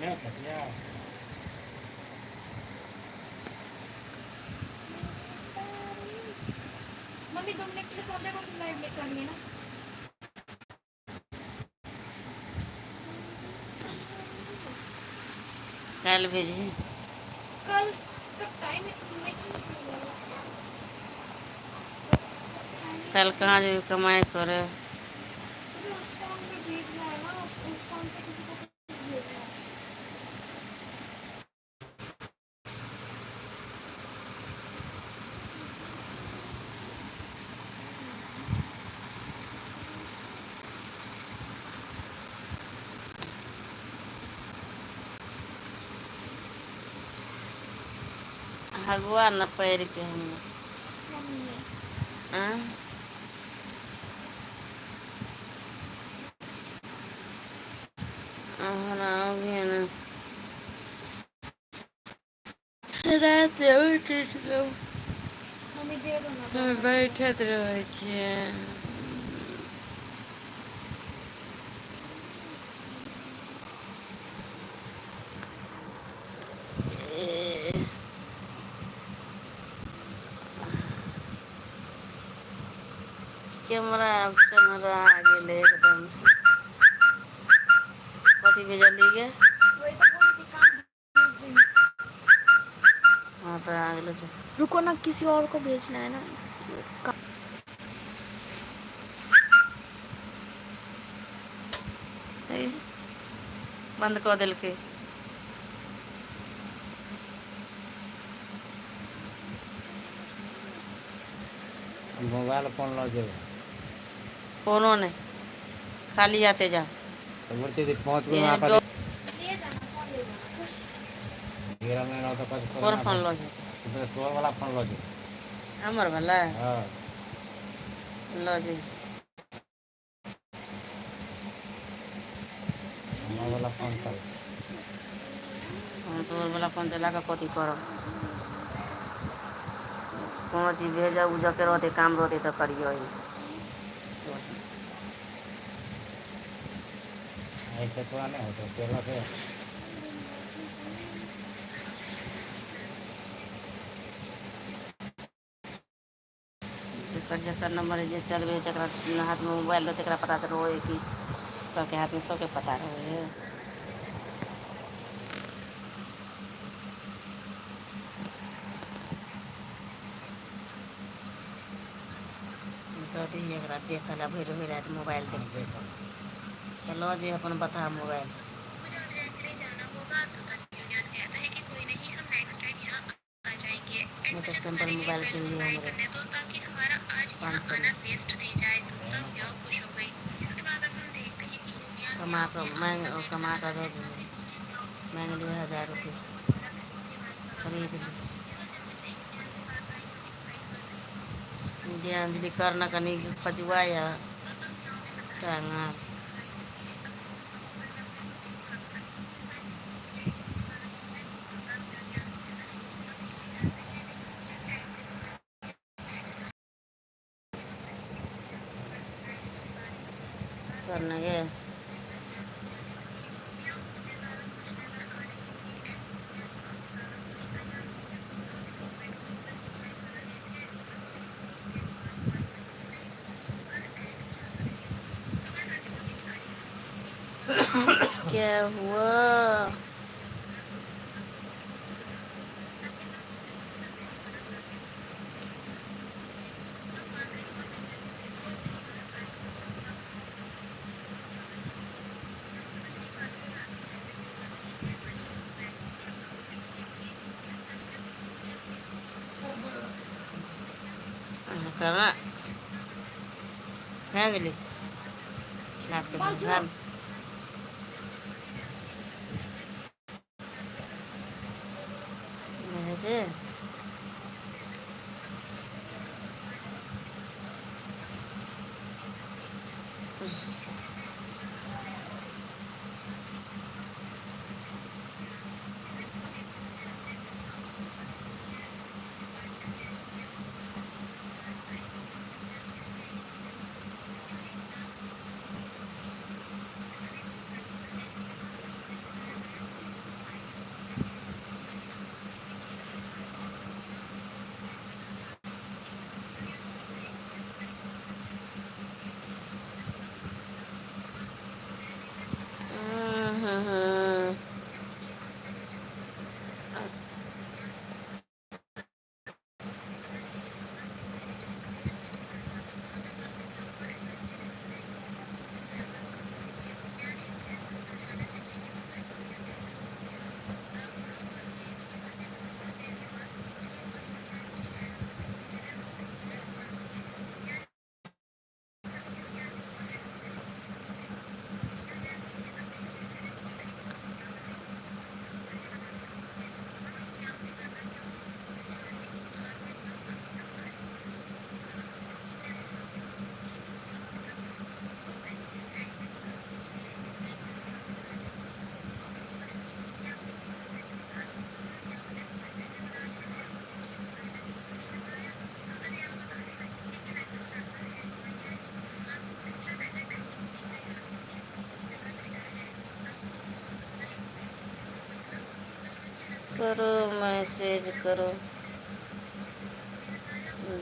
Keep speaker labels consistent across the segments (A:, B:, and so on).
A: नहि कटिया।
B: Mummy 2 minute के लिए फोन देखो, फिर लाइव करनी है ना।
C: काल्हि भेजही।
B: कल तक टाइम नहीं मिलेगा।
C: काल्हि कहाँ जेबही कमाइ करे?
B: मुझे उस फोन में भेजना है ना, उस फोन से किसी को कुछ भेजना है।
C: हगुआ न पहिरके हम।
B: मम्मी।
C: आँय? हमरा अभी ने राति उठि उठि कऽ
B: मम्मी दे दो ना दो
C: हम
B: मिनट के लिए।
C: बैठैत रहै छियै। कैमरा आब चमरा गेलै एकदमसँ। कथी भेजलही गे?
B: वही तो बोल रही थी, काम भेज रही हूँ।
C: हँ तऽ आ गेलो छै।
B: रुको ना, किसी और को भेजना है ना।
C: बन्द कऽ देलकै।
A: मोबाइल फोन लऽ जेबै?
C: कोनो नहि, खाली हाथे जा।
A: तऽ बोलतै जे पहुँचबै
C: एहन
A: वहाँ पर।
B: ले जाना फोन, ले जाना खुश।
A: घेरा नहि रहत तऽ
C: कोन
A: कोना
C: फोन लऽ जेतै?
A: तोहर वाला फोन लऽ जेबै।
C: हमर वला?
A: हँ।
C: लऽ जइहे।
A: हमर वाला फोन चल।
C: हम तोहर वला फोन चला कऽ कथी करब? कोनो चीज भेजऽ उजऽ के रहतै, काम रहतै तऽ करियौ।
A: ऐसे थोड़ा नहि होतै केला से।
C: जकर जकर नम्बर जे चलबै हइ तकरा हाथमे मोबाइल रहतै, तकरा पता तऽ रहै हइ कि सभके हाथमे सभके पता रहै हइ। दऽ दही एकरा देखऽ लए, भरि भरि राति मोबाइल
A: हँ
C: देखतै।
A: देखब।
C: तऽ लऽ जइहे अपन बतहा मोबाइल। नहि तऽ सिम्पल मोबाइल कीन लिहे हमरे 500 मे।
A: एहनो पर।
C: कमा कऽ माँगि, कमा कऽ दऽ दिहे, माँगि लिहे 1000 रुपैआ, खरीद लिहे। गे अंजलि, कर न कनी खजुआ या टांग। कर न गे। क्या हुआ? करना है अंजलि रात के
B: बाजू।
C: भसान। नहि होइ छै। करो मैसेज करो।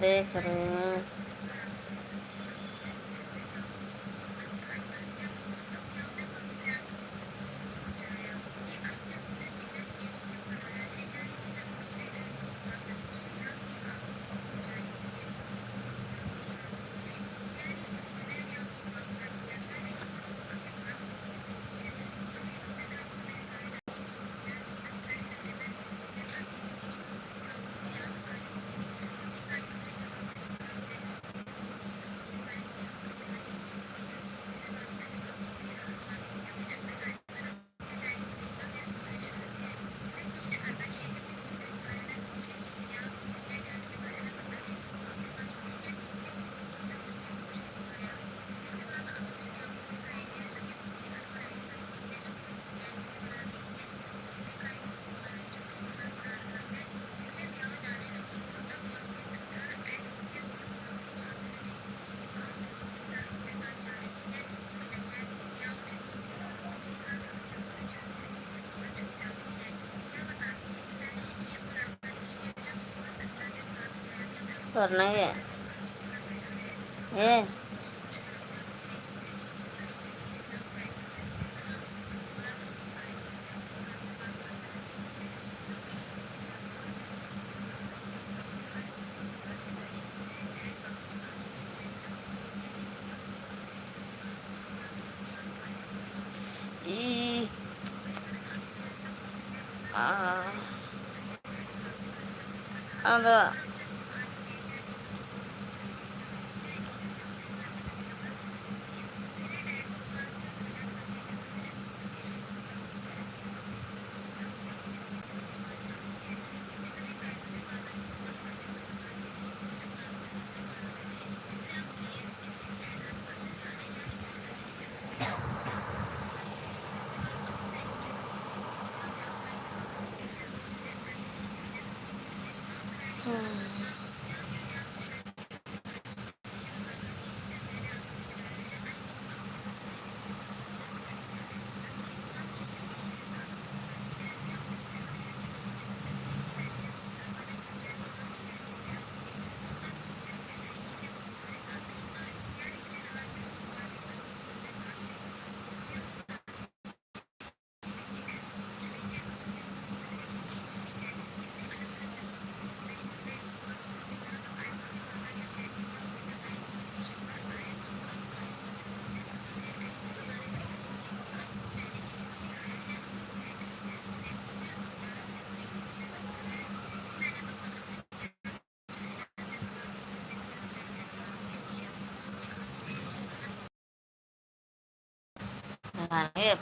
C: देख रहे हैं। करना है ए ई आ आधा।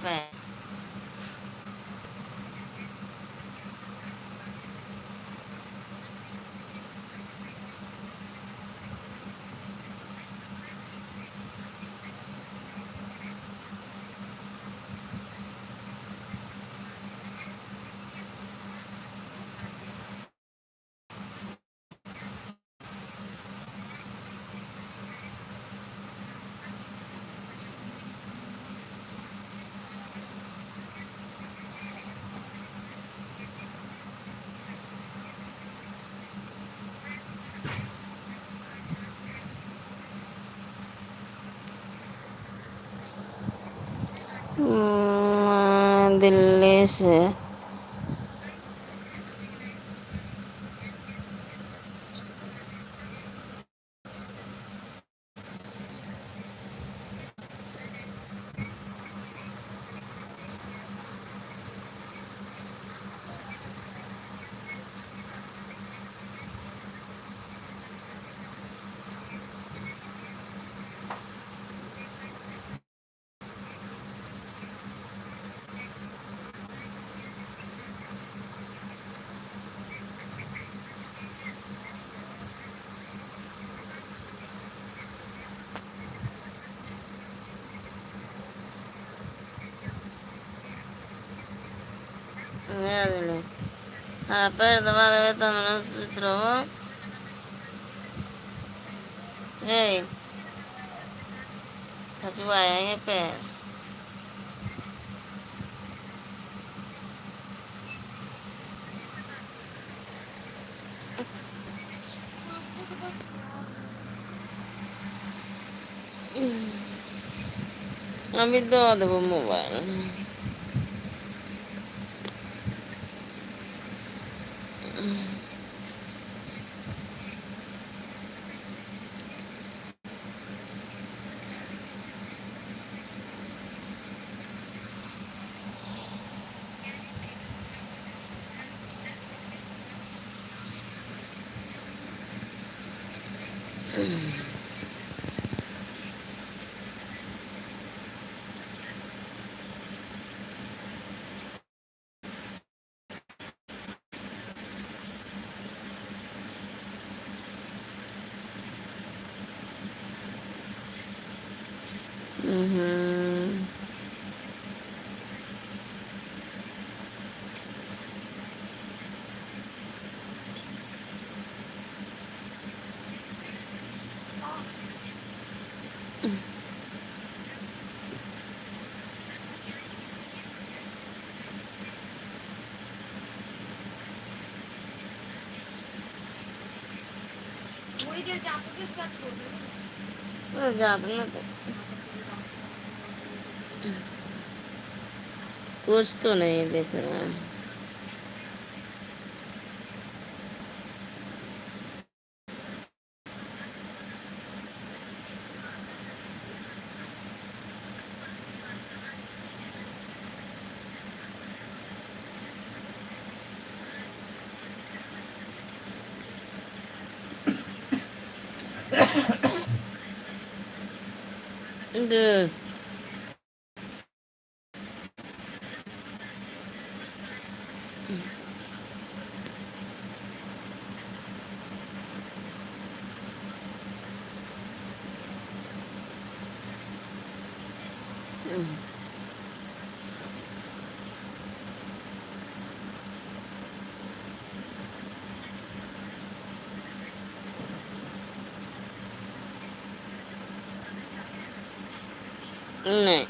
C: पे दिल्ली से। पैर दबा देबै तब ने सुति रहबो। गे खचुआ आएंगे पैर। अभी दऽ देबो मोबाइल। हम्म।
B: थोड़ी देर जाते उसके बाद छोड़ दो।
C: जात ना तो कुछ तो नहीं दिख रहा है। दे- नहीं।